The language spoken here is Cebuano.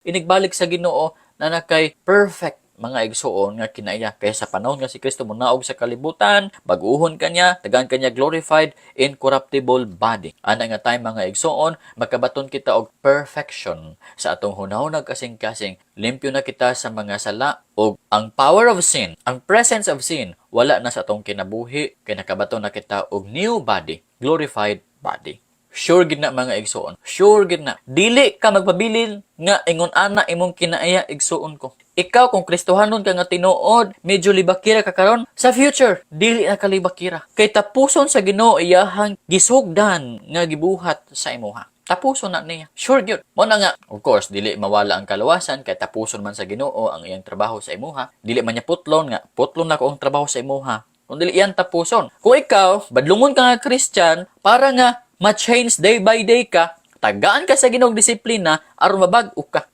Inigbalik sa Ginoo na nakay perfect, mga igsuon, nga kinaiya. Kaya sa panahon nga si Kristo munaog sa kalibutan, baguhon kanya, tagaan kanya glorified, incorruptible body. Ana nga time, mga igsuon, makabaton kita og perfection sa atong hunahuna, kasing-kasing. Limpyo na kita sa mga sala og ang power of sin, ang presence of sin, wala na sa atong kinabuhi kay nakabaton na kita og new body, glorified body. Sure gid na, mga igsuon. Sure gid na. Dili ka magpabilin nga ingon ana imong kinaiya, igsuon ko. Ikaw, kung Kristohanon ka nga tinuod, medyo libakira ka karon, sa future dili na ka libakira. Kay tapuson sa Ginoo iyahang gisugdan nga gibuhat sa imuha. Tapuson na niya. Sure gyud. Mo na nga, of course, dili mawala ang kaluwasan kay tapuson man sa Ginoo ang iyang trabaho sa imuha. Dili man niya putlon nga, "Putlon na ko ang trabaho sa imuha." Kung dili yan tapuson. Kung ikaw, badlungon ka nga Christian, para nga ma-change day by day ka, tagaan ka sa Ginoong disiplina aron mabag-o ka.